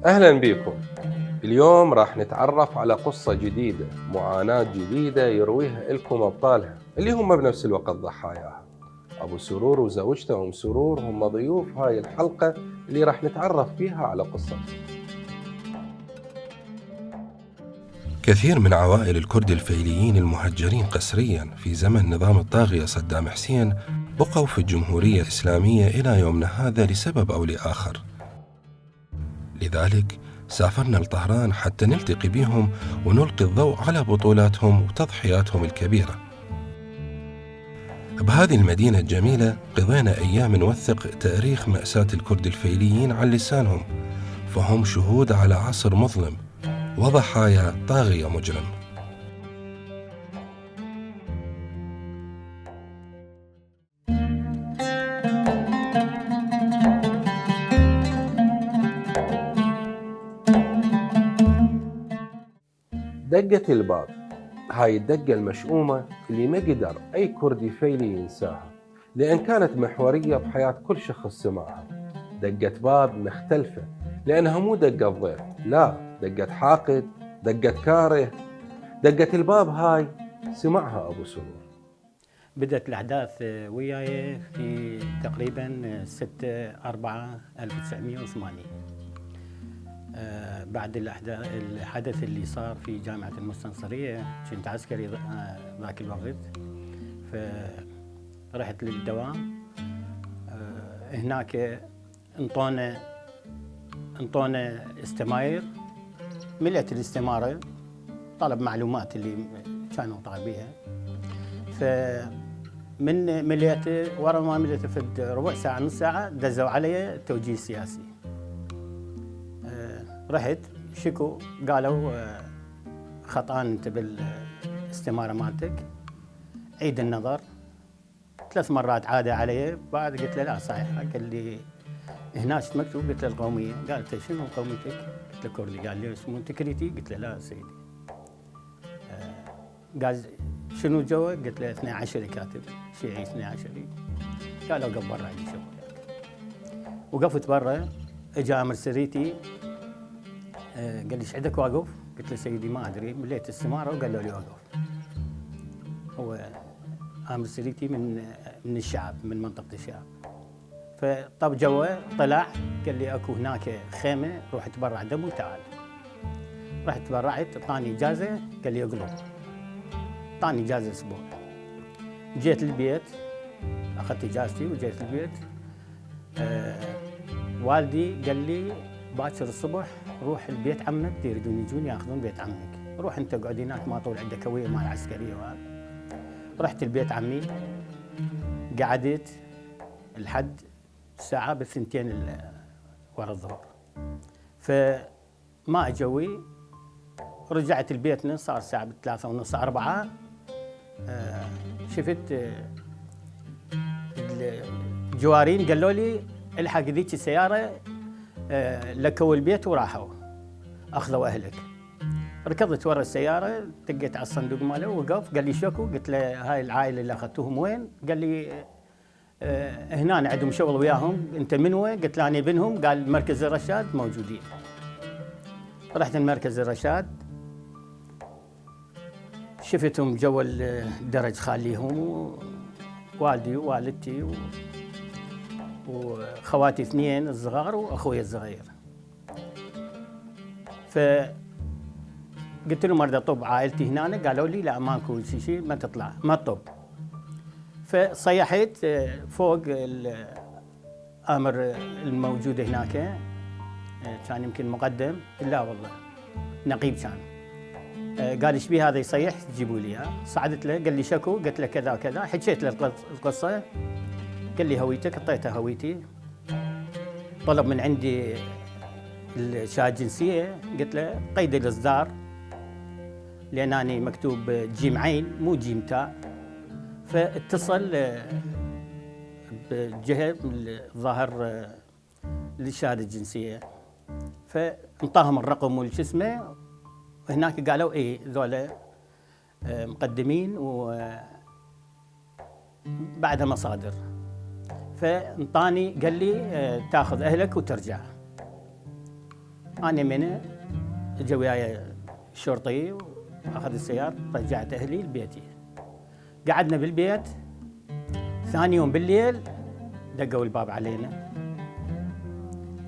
أهلا بكم. اليوم راح نتعرف على قصة جديدة، معاناة جديدة يرويها لكم أبطالها اللي هم بنفس الوقت ضحاياها. أبو سرور وزوجته أم سرور هم ضيوف هاي الحلقة اللي راح نتعرف فيها على قصتهم. كثير من عوائل الكرد الفيليين المهجرين قسريا في زمن نظام الطاغية صدام حسين بقوا في الجمهورية الإسلامية إلى يومنا هذا لسبب أو لآخر. لذلك سافرنا لطهران حتى نلتقي بهم ونلقي الضوء على بطولاتهم وتضحياتهم الكبيرة. بهذه المدينة الجميلة قضينا أيام نوثق تاريخ مأساة الكرد الفيليين عن لسانهم، فهم شهود على عصر مظلم وضحايا طاغية مجرم. دقة الباب، هاي الدقة المشؤومة اللي ما قدر أي كردي فيلي ينساها، لأن كانت محورية بحياة كل شخص سمعها. دقة باب مختلفة لأنها مو دقة ضيف، لا، دقة حاقد، دقة كاره. دقة الباب هاي سمعها أبو سرور. بدأت الأحداث وياي في تقريبا 6/4/1980. بعد الحدث اللي صار في جامعة المستنصرية، كنت عسكري ذاك الوقت، فرحت للدوام. هناك انطونا استماير، ملأت الاستمارة، طلب معلومات اللي كانوا طالبيها. فمن مليته، ورا ما مليته في ربع ساعة نص ساعة دزوا علي توجيه سياسي. رحت شكو، قالوا خطأان انت بالاستمارة مالتك، عيد النظر. 3 مرات عاد علي، بعد قلت له لا صحيح. قال لي هنا ايش مكتوب؟ قلت له القومية. قال شنو قوميتك؟ قلت له كردي. قال لي اسمه انت كريتي؟ قلت له لا سيدي. قال شنو جوا؟ قلت له 12 كاتب شيعي 12. قالوا وقف برا عندي شغل. وقفت برا، اجى امر سريتي، قال لي ايش عندك واقف؟ قلت له سيدي ما ادري، مليت السماره وقالوا لي واقف. هو امر سريتي من الشعب، من منطقه الشعب. فطب جوا، طلع قال لي اكو هناك خيمه، روح تبرع دم وتعال. رحت تبرعت، اعطاني اجازه، قال لي اقلب. اعطاني اجازه اسبوع. جيت البيت، اخذت اجازتي وجيت البيت. والدي قال لي باكر الصبح روح البيت عمك، يريدون يجون ياخذون بيت عمك، روح انت اقعد هناك، ما طول عندك هويه مال عسكريه وهذا. رحت البيت عمي، قعدت لحد الساعه بالثنتين ورا الظهر. فما اجوي، رجعت البيتنا، صار الساعه 3:30 4. شفت الجوارين قالوا لي الحق ذيك السياره، لكوا البيت وراحوا اخذوا اهلك. ركضت ورا السياره، دقيت على الصندوق ماله، وقف. قال لي شكو؟ قلت له هاي العائله اللي اخذتوهم وين؟ قال لي هنا عندهم شغل وياهم. انت من وين؟ قلت له انا ابنهم. قال مركز الرشاد موجودين. رحت المركز الرشاد، شفتهم جوا الدرج خاليهم، والدي ووالدتي وخواتي 2 الصغار واخوي الصغير. قلت لهم اريد اطب عائلتي هنا، قالوا لي لا ماكو شيء ما تطلع ما تطب. فصيحت فوق الامر الموجود هناك، كان يمكن مقدم، لا والله نقيب كان. قال ايش بيه هذا يصيح، جيبوا لي اياه. صعدت له قال لي شكو، قلت له كذا وكذا، حكيت له القصه. قال لي هويتك، اعطيته هويتي. طلب من عندي الشهاده الجنسيه، قلت له قيد الاصدار لان اني مكتوب جيم عين مو جيم تاء. فاتصل بجهه الظاهر للشهاده الجنسيه، فانطاهم الرقم والش اسمه. هناك قالوا ايه ذولا مقدمين وبعدها مصادر. فانطاني قال لي تاخذ اهلك وترجع. انا من اجى وياي الشرطي واخذ السياره، رجعت اهلي لبيتي. قعدنا بالبيت. ثاني يوم بالليل دقوا الباب علينا،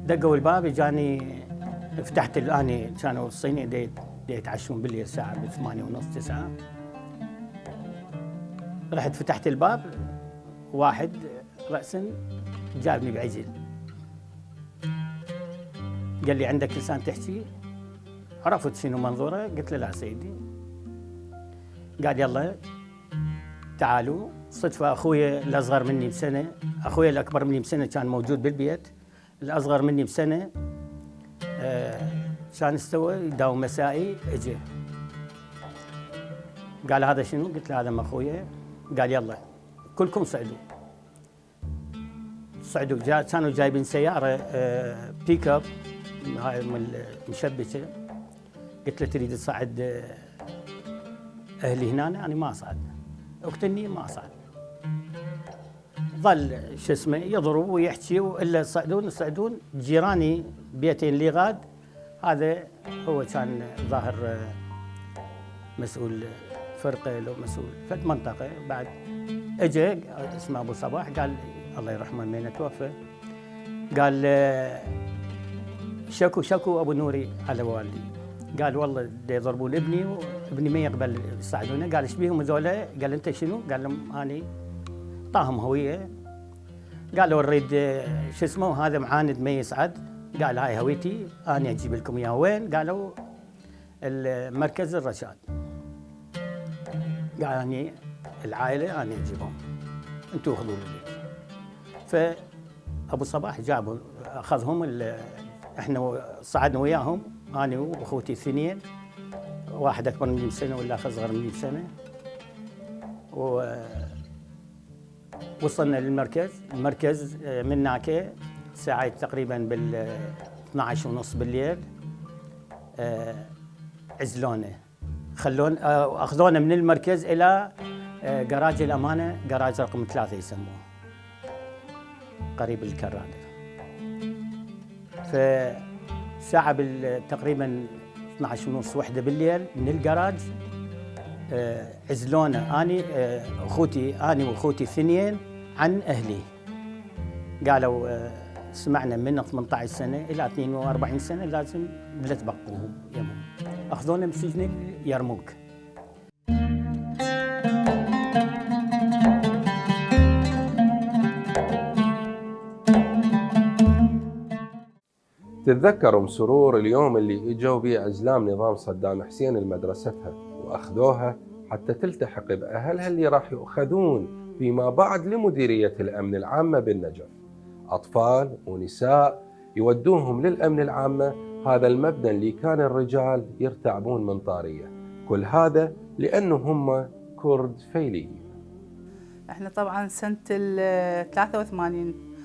دقوا الباب. اجاني فتحت اني كانوا الصيني يتعشون بالليل الساعه 8:30 9. رحت فتحت الباب، واحد راسا جابني بعجل، قال لي عندك لسان تحكي؟ عرفت شنو منظوره؟ قلت له لا سيدي. قال يلا تعالوا. صدفه اخوي الاصغر مني بسنه، اخوي الاكبر مني بسنه كان موجود بالبيت، الاصغر مني بسنه كان استوى يداوم مسائي. اجى قال هذا شنو؟ قلت له هذا ما اخويا. قال يلا كلكم صعدوا. صعدوا، كانوا جايبين سياره بيك اب هاي مشبكه. قلت له تريد تصعد اهلي هنا؟ انا ما اصعد، اقتلني ما اصعد. ظل شو اسمه يضرب ويحكي، والا يصعدون جيراني بيتين اللي غاد. هذا هو كان ظاهر مسؤول فرقه لو مسؤول فد منطقه. بعد اجى اسمه ابو صباح، قال الله يرحمه من توفى، قال شكو ابو نوري على والدي. قال والله يضربون ابني وابني ما يقبل يصعدونه. قال ايش بيهم هذولا؟ قال انت شنو؟ قال لهم اني. طاهم هويه. قالوا نريد شو اسمه هذا معاند ما يصعد. قال هاي هويتي انا اجيب لكم اياها. وين؟ قالوا المركز الرشاد. قال اني العائله انا اجيبهم، انتم خذوا البيت. فابو صباح جابوا اخذهم، احنا صعدنا وياهم انا واخوتي الاثنين، واحد اكبر مني بسنه والاخر اصغر مني بسنه. وصلنا للمركز. المركز من هناك ساعه تقريبا بال 12:30 بالليل. عزلونا، اخذونا من المركز الى جراج الامانه، جراج رقم 3 يسموه، قريب الكراده. فساعه تقريبا 12:30 1 بالليل من الجراج عزلونا انا واخوتي الاثنين عن اهلي. قالوا سمعنا من 18 سنه الى 42 سنه لازم لا تبقوهم يمهم. اخذونا من سجن يرموك. تتذكر ام سرور اليوم اللي اجوا به عزلام نظام صدام حسين لمدرستها واخذوها حتى تلتحق باهلها اللي راح يؤخذون فيما بعد لمديريه الامن العامه بالنجف. اطفال ونساء يودوهم للامن العامه، هذا المبنى اللي كان الرجال يرتعبون من طاريه. كل هذا لانه هم كرد فيليين. احنا طبعا سنه 83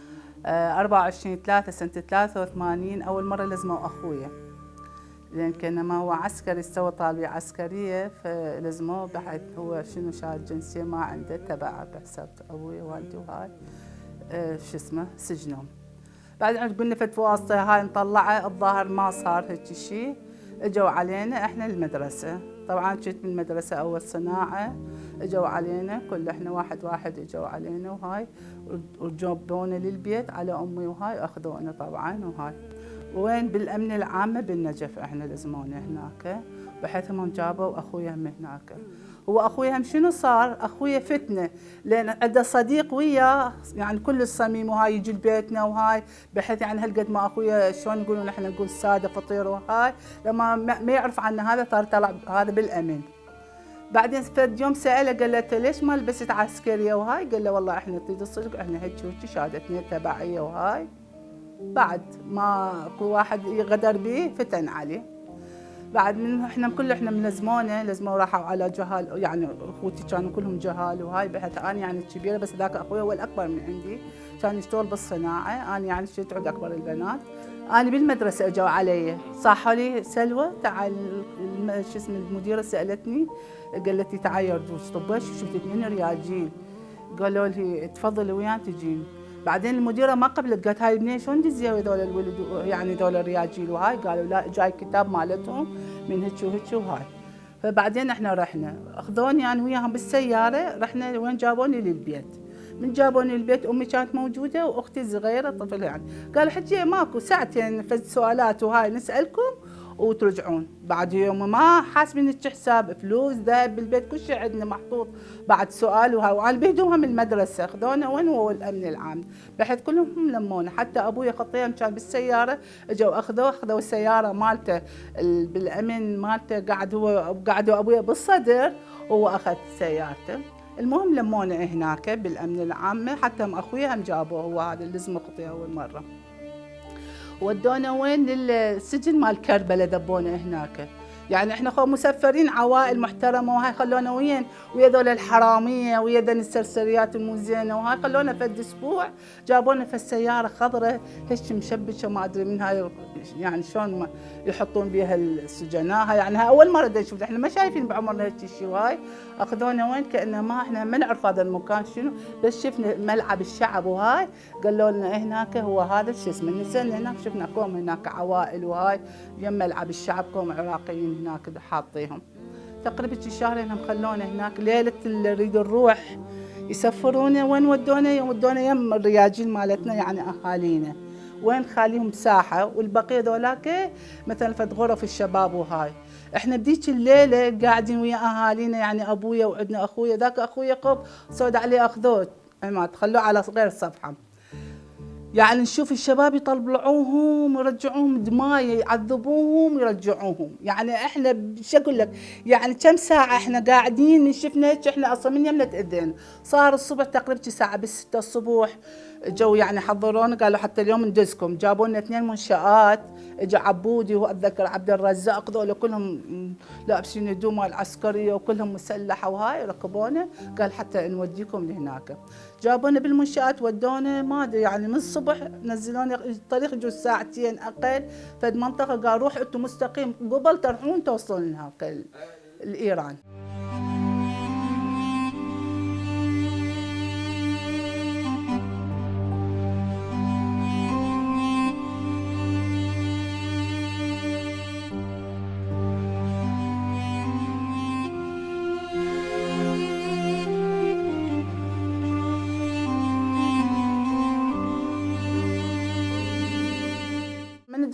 24/3 سنه 83 اول مره لزموا اخويا، لان كانما هو عسكري استوى طالبيه عسكريه فلزموه بحيث هو شنو شهاده جنسيه ما عنده تبعه بحساب ابوي ووالدي وهاي شو اسمه سجنهم. بعدين قلنا فد واسطه هاي نطلعه، الظاهر ما صار هيك شيء. اجوا علينا احنا المدرسه، طبعا كنت من المدرسه اول صناعه. اجوا علينا كل احنا واحد واحد اجوا علينا وهاي، وجابونا للبيت على امي وهاي، اخذونا طبعا وهاي. وين؟ بالامن العامه بالنجف احنا لزمونا هناك، بحيث هم جابوا اخويا هم هناك. هو اخويا هم شنو صار؟ اخويا فتنه، لان عنده صديق وياه يعني كل الصميم وهاي يجي لبيتنا وهاي، بحيث يعني هالقد ما اخويا شلون يقولون احنا نقول ساده فطير وهاي، لما ما يعرف عنا هذا صار طلع هذا بالامن. بعدين فد يوم ساله قال له ليش ما لبست عسكريه وهاي؟ قال له والله احنا تريد الصدق احنا هيك وهيك شهادتنا تبعيه وهاي. بعد ما اكو واحد غدر به فتن عليه. بعد من احنا ملزمونه راحوا على جهال، يعني اخوتي كانوا كلهم جهال وهاي، بحيث انا يعني الكبيره بس ذاك اخوي هو الاكبر من عندي، كان يشتغل بالصناعه، انا يعني شفت عند اكبر البنات. انا بالمدرسه اجوا علي صاحوا لي سلوى تعال شو اسمه المديره سالتني قالت لي تعالي ردوش طبش شفت 2 رياجيل، قالوا لي تفضلي ويانا تجين. بعدين المديره ما قبلت، قالت هاي البنيه شلون دزيوا هذول الولد يعني هذول الرياجيل وهاي؟ قالوا لا جاي كتاب مالتهم من هيك وهيك وهاي. فبعدين احنا رحنا اخذوني يعني وياهم بالسياره، رحنا وين جابوني للبيت. من جابوني البيت امي كانت موجوده واختي الصغيره طفل يعني، قالوا حجي ماكو ساعتين فد سؤالات وهاي نسالكم وترجعون. بعد يوم ما حاسبين هيك حساب فلوس ذهب بالبيت كل شيء عندنا محطوط، بعد سؤال وهاي. وانا بهدوها من المدرسه اخذونا وين هو الامن العام، بحيث كلهم لمونا، حتى ابويا خطيهم كان بالسياره اجوا اخذوا السياره مالته بالامن مالته، قعدوا ابويا بالصدر وهو اخذ سيارته. المهم لمونا هناك بالامن العام، حتى اخويا هم جابوه هو هذا اللي لزمه خطيه اول مره. ودونا وين للسجن مال كربلاء دبونا هناك. يعني احنا خو مسفرين عوائل محترمه وهاي، خلونا ويا ذول الحراميه ويا ذول السرسريات المزينه وهاي، خلونا فد اسبوع جابونا في السياره خضراء هيك مشبكه ما ادري من هاي يعني شلون يحطون بها السجناء هاي، يعني هاي اول مره نشوف، احنا ما شايفين بعمرنا هيك شيء وهاي. اخذونا وين كانه ما احنا ما نعرف هذا المكان شنو، بس شفنا ملعب الشعب وهاي، قالوا لنا هناك هو هذا شو اسمه. نزلنا هناك شفنا كوم هناك عوائل وهاي يم ملعب الشعب، كوم عراقيين هناك حاطيهم. تقريبا شهرين هم خلونا هناك. ليله اللي نريد نروح يسفرونا وين ودونا يم الرياجيل مالتنا يعني اهالينا، وين خاليهم ساحه والبقيه ذولاك مثلا فد غرف الشباب وهاي. احنا بديك الليله قاعدين ويا اهالينا يعني ابويا وعندنا اخويا، ذاك اخويا قب سود عليه اخذوه ما تخلوه على غير صفحه، يعني نشوف الشباب يطلعوهم ويرجعوهم دمايه، يعذبوهم ويرجعوهم. يعني احنا شو اقول لك يعني كم ساعه احنا قاعدين من شفنا هيك، احنا اصلا من يمنا تاذن. صار الصبح تقريبا ساعه ب6 الصبح جو يعني حضرونا قالوا حتى اليوم ندزكم، جابوا لنا 2 منشآت، اجى عبودي واتذكر عبد الرزاق، ذولا كلهم لابسين هدوم العسكريه وكلهم مسلحه وهاي، ركبونا قال حتى نوديكم لهناك. جابونا بالمنشآت ودونا ما ادري يعني من الصبح نزلونا الطريق جو ساعتين اقل فد منطقه، قال روحوا انتم مستقيم قبل تروحون توصلون هناك الايران.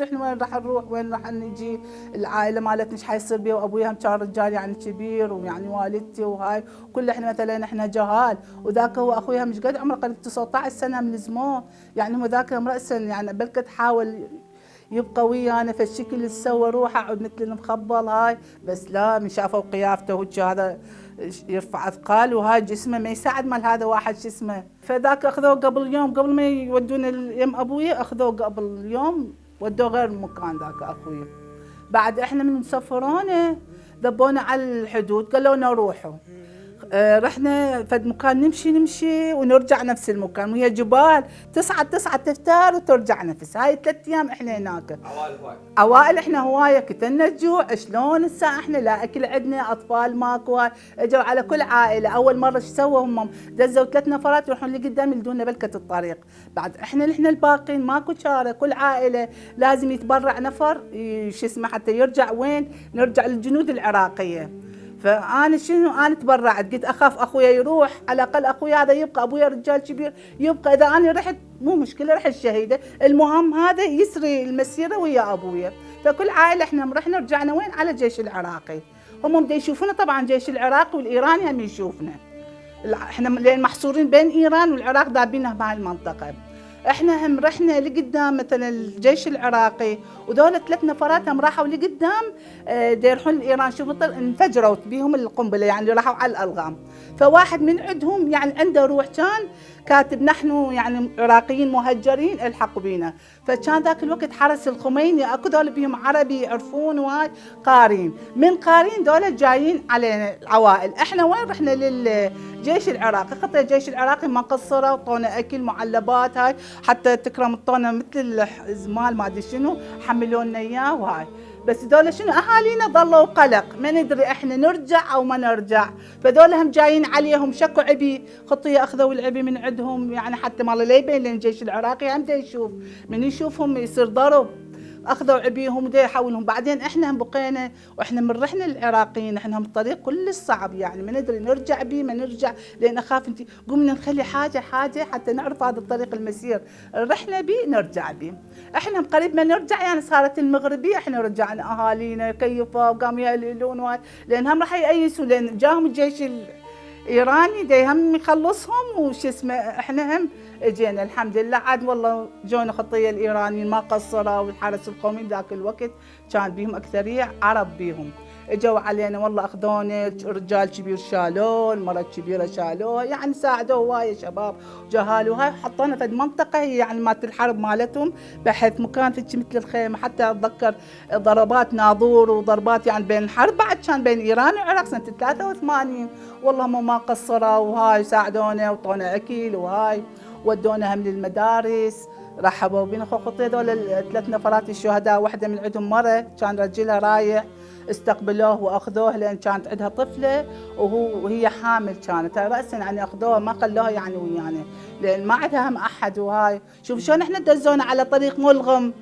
احنا وين راح نروح وين راح نجي، العائله مالتنا ايش حيصير بيها، وابويا هم كان رجال يعني كبير ويعني والدتي وهاي كل احنا مثلا احنا جهال، وذاك هو اخويا مش قد عمره قريب 19 سنه ملزموه، يعني هو ذاك راسا يعني بلكي تحاول يبقى ويانا فالشكل اللي سوى روحه عود مثل المخبل هاي، بس لا من شافوا قيافته وجه هذا يرفع اثقال وهاي جسمه ما يساعد مال هذا واحد شو اسمه. فذاك اخذوه قبل يوم قبل ما يودون يم ابويا، اخذوه قبل يوم ودوه غير مكان ذاك اخويا. بعد احنا من مسفرونه ذبونا على الحدود قالوا لنا روحوا. رحنا فد مكان نمشي ونرجع نفس المكان، وهي جبال تصعد تفتار وترجع نفس. هاي 3 ايام احنا هناك. عوائل احنا هوايه كتلنا الجوع، شلون الساعه احنا لا اكل عندنا، اطفال ماكو. اجوا على كل عائله اول مره ايش سووا هم دزوا 3 نفرات يروحون اللي قدام يلدونا بلكه الطريق. بعد احنا الباقين ماكو شاره، كل عائله لازم يتبرع نفر شو اسمه حتى يرجع وين، نرجع للجنود العراقيه. فانا انا تبرعت، قلت اخاف اخويا يروح، على الاقل اخويا هذا يبقى، ابويا رجال كبير يبقى، اذا انا رحت مو مشكله رحت شهيده، المهم هذا يسري المسيره ويا ابويا. فكل عائله احنا رحنا رجعنا وين على الجيش العراقي. هم بدا يشوفونا طبعا الجيش العراقي والايراني هم يشوفنا. احنا لان محصورين بين ايران والعراق دابينها بهاي المنطقه. احنا هم رحنا لقدام مثلا الجيش العراقي ودول 3 نفرات هم راحوا لقدام يروحون لايران. شوفوا انفجروا بيهم القنبله يعني راحوا على الالغام. فواحد من عندهم يعني عنده روح كان كاتب نحن يعني عراقيين مهجرين الحقوا بينا. فكان ذاك الوقت حرس الخميني اكو دول بيهم عربي يعرفون وهاي قارين. من قارين دول جايين علينا العوائل. احنا وين رحنا للجيش العراقي. خطي الجيش العراقي ما قصروا وطونا اكل معلبات هاي حتى تكرم الطونه مثل الزمال ما ادري شنو حملونا اياه وهاي. بس دول شنو اهالينا ظلوا قلق ما ندري احنا نرجع او ما نرجع. فدول هم جايين عليهم شكوا عبي خطيه اخذوا العبي من عندهم يعني حتى ما لا يبين لان الجيش العراقي هم دا يشوف من يشوفهم يصير ضرب. اخذوا عبيهم ودا يحولهم. بعدين احنا هم بقينا واحنا من رحنا للعراقيين احنا هم الطريق كل صعب يعني ما ندري نرجع بيه ما نرجع لان اخاف انت قمنا نخلي حاجه حتى نعرف هذا الطريق المسير رحنا بيه نرجع بيه. احنا قريب ما نرجع يعني صارت المغربيه احنا رجعنا اهالينا كيفوا وقاموا يهللون لان هم راح يأيسوا لان جاهم الجيش الايراني دا هم يخلصهم وش اسمه. احنا هم اجينا الحمد لله عاد والله جونا خطيه الايرانيين ما قصروا والحرس القومي ذاك الوقت كان بيهم اكثريه عرب بيهم. اجوا علينا والله اخذونا رجال كبير شالوه المرأة كبيره شالوه يعني ساعدوا هوايه شباب جهال وهاي حطونا في منطقه هي يعني مالت الحرب مالتهم بحيث مكان في مثل الخيمه. حتى اتذكر ضربات ناظور وضربات يعني بين الحرب بعد كان بين ايران والعراق سنه 83 والله هم ما قصروا وهاي ساعدونا وطونا اكل وهاي ودونا هم للمدارس رحبوا بينا. خطيه دول 3 نفرات الشهداء واحده من عندهم مره كان رجلها رايح استقبلوه واخذوه لان كانت عندها طفله وهي حامل كانت راسا يعني اخذوها ما خلوها يعني ويانا لان ما عندها هم احد وهاي. شوف شلون احنا دزونا على طريق ملغم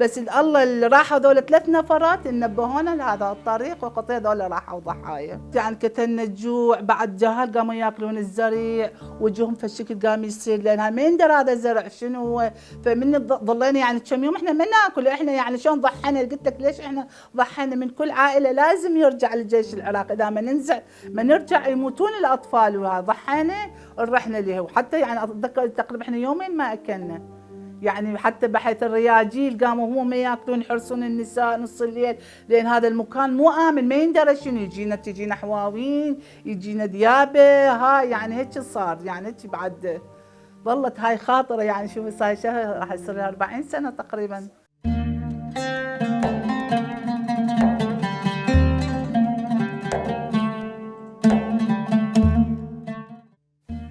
بس الله اللي راحوا ذول 3 نفرات نبهونا لهذا الطريق وقطيع ذول راحوا ضحايا. يعني كتلنا الجوع بعد جهال قاموا ياكلون الزريع وجوهم في الشكل قام يصير لانها ما ندري هذا الزرع شنو هو. فمن ظلينا يعني كم يوم احنا ما ناكل. احنا يعني شلون ضحينا قلت لك ليش احنا ضحينا من كل عائله لازم يرجع للجيش العراقي اذا ما نرجع يموتون الاطفال وهذا ضحينا رحنا له. وحتى يعني اتذكر تقريبا احنا يومين ما اكلنا يعني حتى بحيث الرياجيل قاموا هم ما ياكلون يحرسون النساء نص الليل لان هذا المكان مو امن ما يندرى شنو تجينا حواوين يجينا ديابه هاي يعني هيك صار يعني هيك بعد ظلت هاي خاطره يعني شوف صار شهر راح يصير لها 40 سنه تقريبا.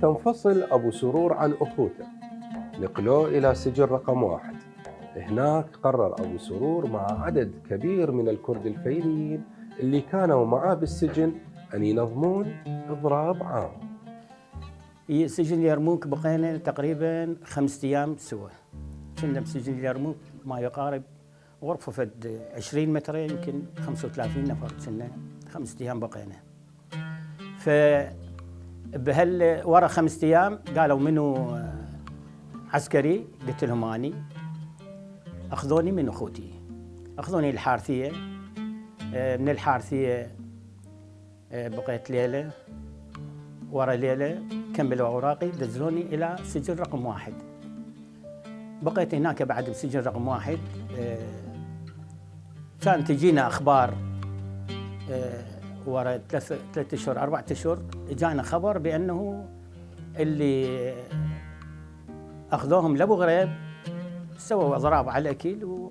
تنفصل أبو سرور عن أخوته نقلوه إلى سجن رقم 1. هناك قرر أبو سرور مع عدد كبير من الكرد الفيليين اللي كانوا معاه بالسجن أن ينظمون إضراب عام. سجن اليرموك بقينا تقريبا 5 أيام سوا. كنا بسجن اليرموك ما يقارب غرفة فد 20 متر يمكن 35 نفر كنا 5 أيام بقينا. ورا 5 أيام قالوا منو عسكري قلت لهم اني اخذوني من اخوتي اخذوني الحارثيه. من الحارثيه بقيت ليله ورا ليله كملوا اوراقي دزلوني الى سجن رقم 1. بقيت هناك بعد بسجن رقم 1 كان تجينا اخبار ورا 3 اشهر 4 اشهر جانا خبر بانه اللي اخذوهم لابو غريب سووا اضراب على الاكل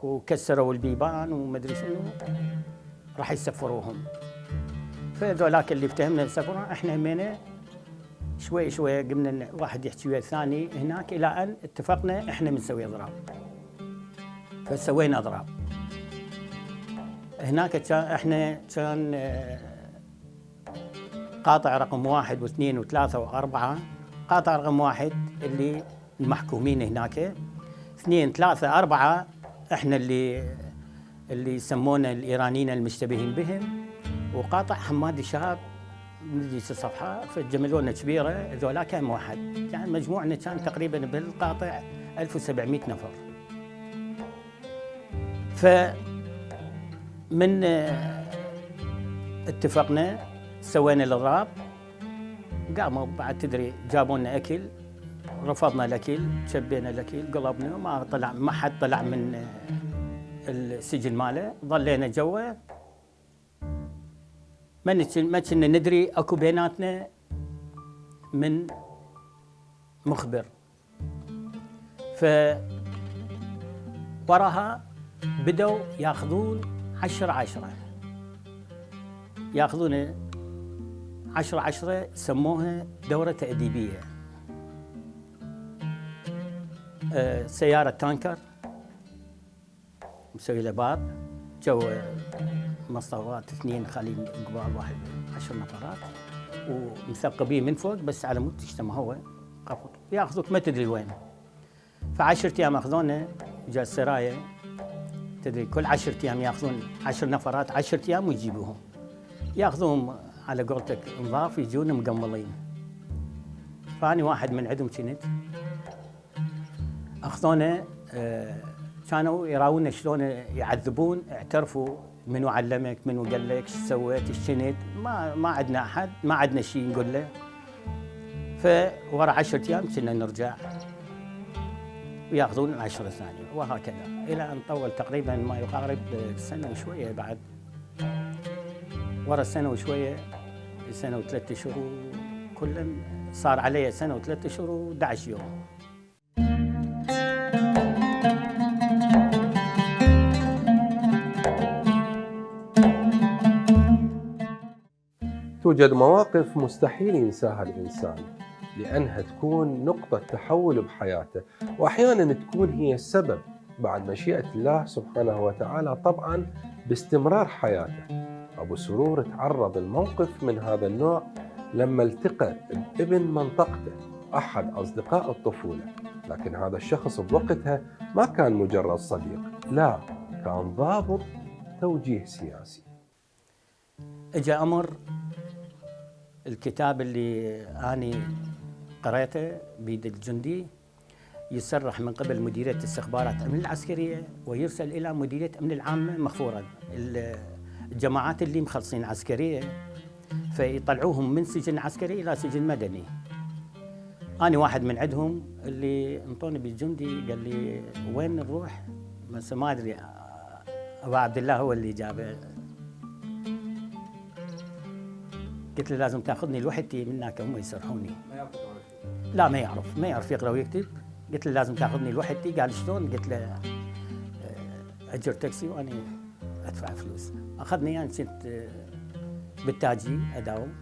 وكسروا البيبان ومدري شنو راح يسفروهم. فذولاك اللي افتهمنا يسفرون احنا همينا شوي شوي قمنا واحد يحكي ويا الثاني هناك الى ان اتفقنا احنا بنسوي اضراب. فسوينا اضراب هناك. احنا كان قاطع رقم 1 و2 و3 و4. قاطع رقم 1 اللي المحكومين هناك، 2 3 4 احنا اللي يسمونا الايرانيين المشتبهين بهم، وقاطع حمادي شهاب من الصفحه فجملونا كبيره. ذولا كم واحد يعني مجموعنا كان تقريبا بالقاطع 1700 نفر. فمن اتفقنا سوينا الاضراب، قاموا بعد تدري جابوا لنا اكل، رفضنا الاكل، شبينا الاكل، قلبنا، ما حد طلع من السجن ماله، ظلينا جوا، ما كنا ندري اكو بيناتنا من مخبر. ف وراها بدوا ياخذون 10 ياخذون 10 سموها دورة تأديبية. سيارة تانكر مسوي له باب، جو مصطوات 2 خالين قبال واحد 10 نفرات ومثقبين من فوق، بس على مود تجتمع هو ياخذوك ما تدري وين. ف10 ايام اخذونا، جاء السرايا تدري كل 10 ايام ياخذون 10 نفرات 10 ايام ويجيبوهم، ياخذوهم على قولتك نظاف، يجون مقملين. فاني واحد من عندهم كنت، اخذونا كانوا يراونا شلون يعذبون، اعترفوا منو علمك، منو قال لك، ايش سويت، ايش كنت، ما عندنا احد، ما عندنا شيء نقول له. فورا 10 ايام كنا نرجع وياخذون 10 ثانيه، وهكذا الى ان طول تقريبا ما يقارب سنه وشويه. بعد ورا السنه وشويه، سنه و3 اشهر، كل صار علي سنه و3 اشهر و11 يوم. توجد مواقف مستحيل ينساها الإنسان، لأنها تكون نقطة تحول بحياته، وأحيانا تكون هي السبب بعد مشيئة الله سبحانه وتعالى طبعا باستمرار حياته. أبو سرور تعرض لموقف من هذا النوع لما التقى بابن منطقته أحد أصدقاء الطفولة، لكن هذا الشخص بوقتها ما كان مجرد صديق، لا، كان ضابط توجيه سياسي. اجى امر الكتاب اللي أنا قرأته بيد الجندي يصرح من قبل مديرية استخبارات الأمن العسكرية ويرسل إلى مديرية الأمن العامة مخفورا، الجماعات اللي مخلصين عسكرية فيطلعوهم من سجن عسكري إلى سجن مدني. أنا واحد من عندهم اللي انطوني بالجندي، قال لي وين نروح؟ بس ما أدري، أبو عبد الله هو اللي جابه. قلت له لازم تاخذني لوحدتي من هناك، هم يسرحوني. لا ما يعرف يقرا ويكتب. قلت له لازم تاخذني لوحدتي. قال شلون؟ قلت له اجر تاكسي وانا ادفع فلوس. اخذني، يعني كنت بالتاجي اداوم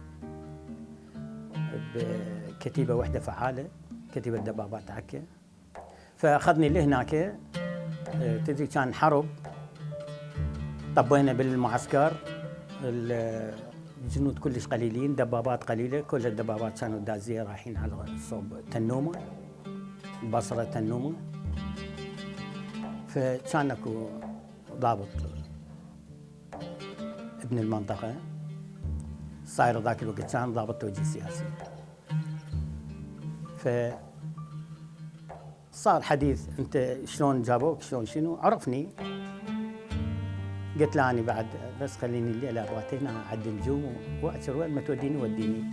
بكتيبه وحده فعاله، كتيبه دبابات عكا. فاخذني لهناك، تدري كان حرب، طبينا بالمعسكر، الجنود كلش قليلين، دبابات قليله، كل الدبابات كانوا دازيه رايحين على صوب تنومه، بصره تنومه. فكان اكو ضابط ابن المنطقه صاير ذاك الوقت، كان ضابط توجيه سياسي. ف صار حديث، انت شلون جابوك، شلون شنو، عرفني. قلت له أنا بعد بس خليني الليلة أبغى هنا عند النجوم وأسر، وين ما توديني وديني.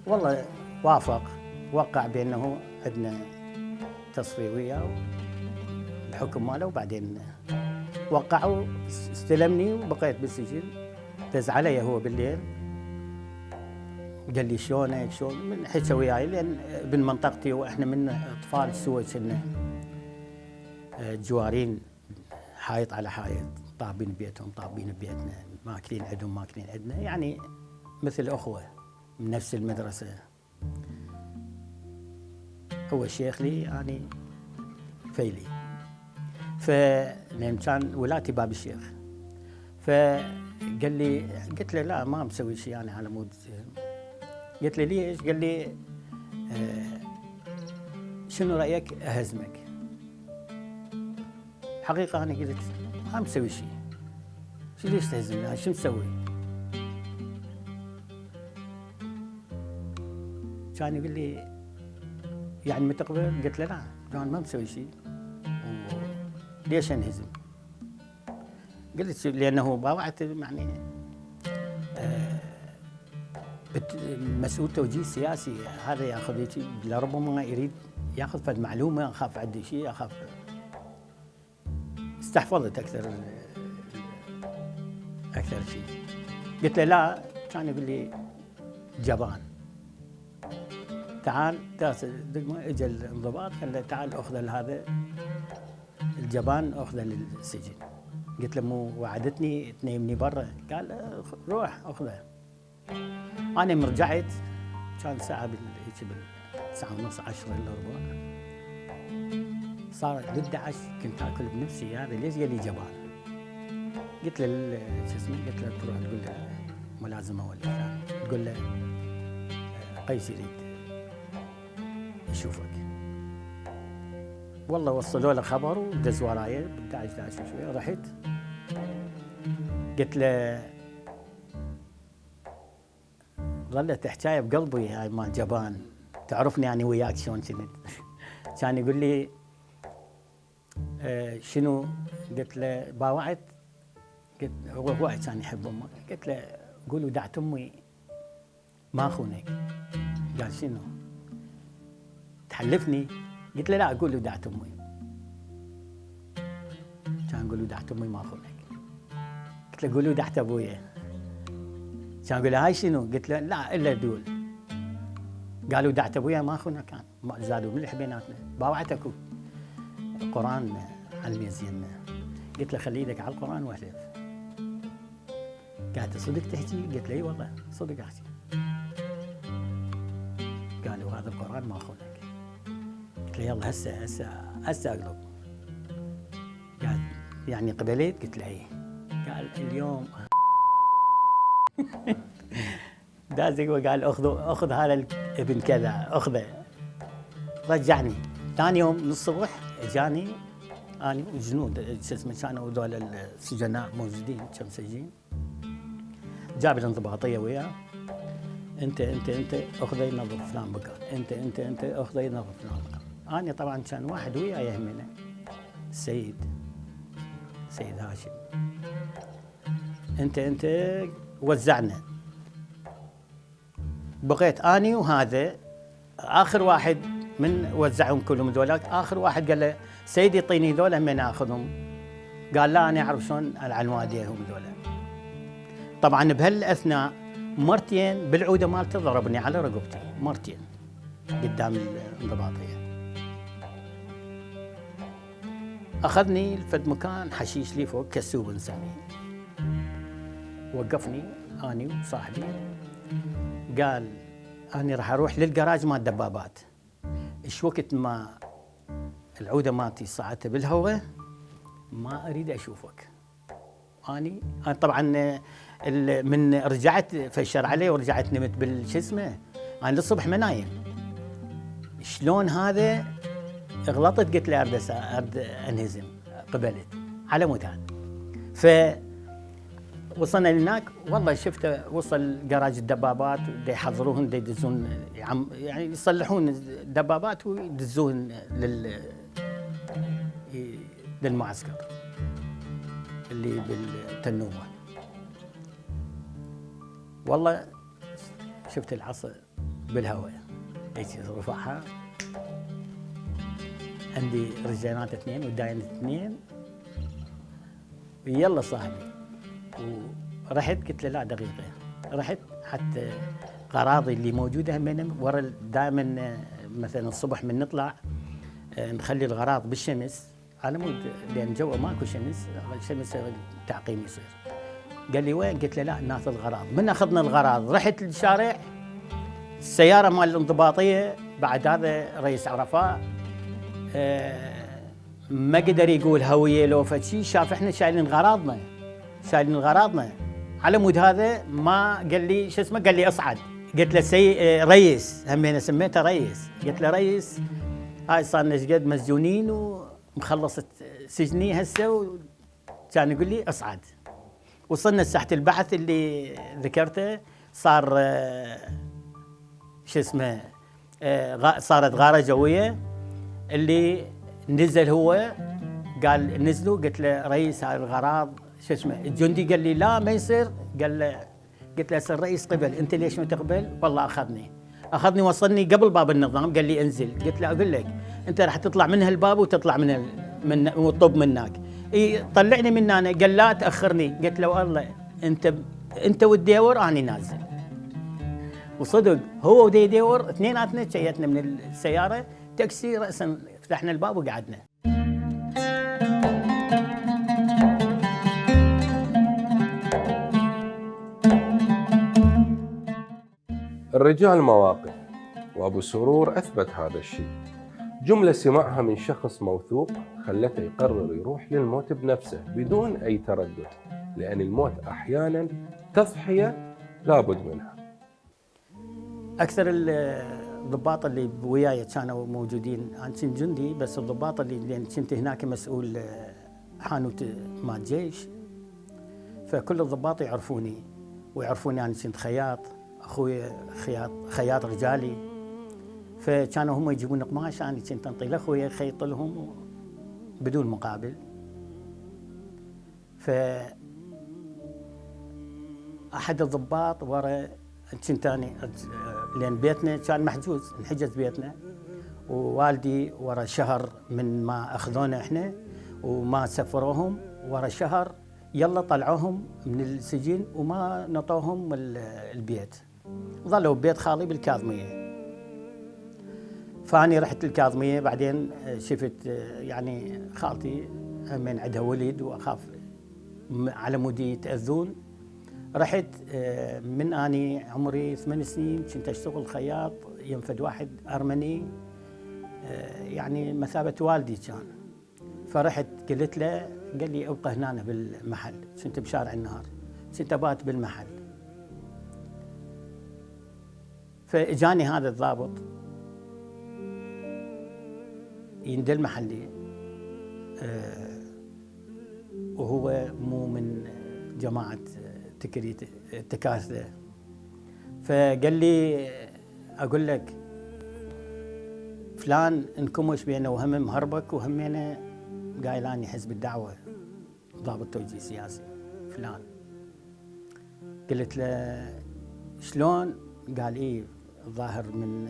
والله وافق، وقع بأنه عندنا تصفية وياه الحكم ماله، وبعدين وقعوا، استلمني وبقيت بالسجن. دز علي هو بالليل قال لي شلونك شلون، من حكى وياي، لأن ابن منطقتي وإحنا من أطفال سوى كنا جوارين حايط على حايط، طابين بيتهم طابين بيتنا، ماكلين عندهم ماكلين عندنا، يعني مثل أخوة من نفس المدرسة. هو شيخ لي، يعني فيلي. فلأن كان ولاتي باب الشيخ، فقال لي، قلت له لا ما مسوي شيء أنا على مود. قلت له ليش؟ قال لي شنو رأيك أهزمك؟ حقيقة أنا قلت ما مسوي شيء، شو ليش تهزمني؟ شو مسوي؟ كان يقول لي يعني متقبل؟ قلت له لا، كان ما مسوي شيء، ليش انهزم؟ قلت شو لانه باوعت يعني مسؤول توجيه سياسي هذا ياخذ هيك لربما يريد ياخذ فد معلومه، اخاف عندي شيء، اخاف استحفظت اكثر شيء. قلت له لا، كان يقول لي جبان. تعال اجى الانضباط قال له تعال اخذ هذا الجبان اخذه للسجن. قلت له مو وعدتني تنيمني برا؟ قال روح اخذه. انا من رجعت كان ساعه هيك بالساعه ونص 10 الا ربع، صار 11 كنت اكل بنفسي هذا ليش قال لي جبان؟ قلت له شو اسمه، قلت له تروح تقول له ملازمه ولا فلان، تقول له قيس يريد يشوفك. والله وصلوا له خبر ودز وراي 11 شويه. رحت قلت له ظلت حكايه بقلبي هاي مال جبان، تعرفني انا وياك شلون كنت. كان يقول لي شنو؟ قلت له باوعت. قلت هو كان يحب امه. قلت له قولوا دعت امي ما اخونك. قال شنو؟ تحلفني؟ قلت له لا قولوا دعت امي. كان قولوا دعت امي ما اخونك. قلت له قولوا دعت ابويا. كان يقول هاي شنو؟ قلت له لا الا دول. قالوا دعت ابويا ما اخونا، كان زادوا ملح بيناتنا. باوعت اكو قران على الميز يمنا. قلت له خلي ايدك على القران واحلف. قالت صدق تحكي؟ قلت له اي والله صدق احكي. قالوا هذا القران ما اخونك. قلت له يلا هسه اقلب. قال يعني قبليت؟ قلت له اي. قال اليوم دازق وقال اخذ هذا الابن كذا اخذه. رجعني ثاني يوم من الصبح اجاني اني وجنود شو اسمه، كانوا هذول السجناء موجودين كم سجين. جاب الانضباطيه وياه، انت اخذ ينظف فلان مكان، انت اخذ ينظف فلان مكان. انا طبعا كان واحد وياي يهمنا السيد هاشم. انت وزعنا. بقيت اني وهذا اخر واحد من وزعهم كلهم ذولاك. اخر واحد قال له سيدي اعطيني ذولا من اخذهم. قال لا انا اعرف شلون العنوا ديهم ذولا. طبعا بهالاثناء مرتين بالعوده مالته ضربني على رقبتي مرتين قدام الانضباطيه. اخذني لفد مكان حشيش لي فوق كسوب نسميه. وقفني اني وصاحبي قال انا راح اروح للجراج مال الدبابات. ايش وقت ما العوده مالتي صعدت بالهواء ما اريد اشوفك. انا طبعا من رجعت فشر علي ورجعت نمت بالشو اسمه. انا للصبح ما نايم. شلون هذا؟ غلطت قلت له ارد انهزم. قبلت على مود هذا. ف وصلنا هناك والله شفته وصل جراج الدبابات يحضروهن يدزون يعني يصلحون الدبابات ويدزوهن للمعسكر اللي بالتنومه. والله شفت العصا بالهواء هيك رفعها. عندي رجالات 2 وداين 2. يلا صاحبي. ورحت قلت له لا دقيقه. رحت حتى غراضي اللي موجوده هم ورا. دائما مثلا الصبح من نطلع نخلي الغراض بالشمس على مود لان جوا ماكو شمس. الشمس التعقيم يصير. قال لي وين؟ قلت له لا ناخذ الغراض. من اخذنا الغراض رحت للشارع. السياره مال الانضباطيه بعد هذا رئيس عرفاء ما قدر يقول هويه لو فشي. شاف احنا شايلين غراضنا على مود هذا. ما قال لي شو اسمه، قال لي اصعد. قلت له ريس، همينه سميته ريس. قلت له ريس هاي صار لنا قد مسجونين ومخلص سجني هسه. كان يقول لي اصعد. وصلنا ساحه البحث اللي ذكرته. صار شو اسمه صارت غاره جويه. اللي نزل هو قال نزلوا. قلت له رئيس هاي الغراض شو اسمه الجندي قال لي لا ما يصير. قال له قلت له هسه الرئيس قبل، انت ليش ما تقبل؟ والله اخذني وصلني قبل باب النظام، قال لي انزل. قلت له اقول لك انت راح تطلع من هالباب وتطلع من والطب من هناك. طلعني من هنا. قال لا تاخرني. قلت له والله انت والديور انا نازل. وصدق هو وديور اثنيناتنا شيتنا من السياره تاكسي، راسا فتحنا الباب وقعدنا. الرجال مواقف، وأبو سرور أثبت هذا الشيء. جملة سمعها من شخص موثوق خلته يقرر يروح للموت بنفسه بدون أي تردد، لأن الموت أحياناً تضحية لابد منها. أكثر الضباط اللي وياي كانوا موجودين، أنا كنت جندي، بس الضباط اللي كنت هناك مسؤول حانوت مال جيش، فكل الضباط يعرفوني ويعرفوني أنا كنت خياط، أخوي خياط رجالي، فكانوا هم يجيبون قماش، أنا كنت أنطي لأخوي يخيط لهم بدون مقابل. أحد الضباط ورا كنت أنا، لأن بيتنا كان محجوز، انحجز بيتنا، ووالدي ورا شهر من ما أخذونا إحنا وما سفروهم، ورا شهر يلا طلعوهم من السجن وما نطوهم البيت، ظلوا ببيت خالي بالكاظمية. فأني رحت الكاظمية، بعدين شفت يعني خالتي من عندها ولد وأخاف على مودي يتأذون. رحت من أني عمري 8 سنين كنت أشتغل خياط، ينفد واحد أرمني يعني مثابة والدي كان، فرحت قلت له، قال لي ابقى هنا بالمحل، كنت بشارع النهار، كنت أبات بالمحل. فإجاني هذا الضابط يندل محلي، وهو مو من جماعة تكاثة، فقال لي أقول لك فلان انكمش بينه وهم مهربك وهمينا قايلاني حزب الدعوة ضابط توجيه سياسي فلان. قلت له شلون؟ قال إيه الظاهر من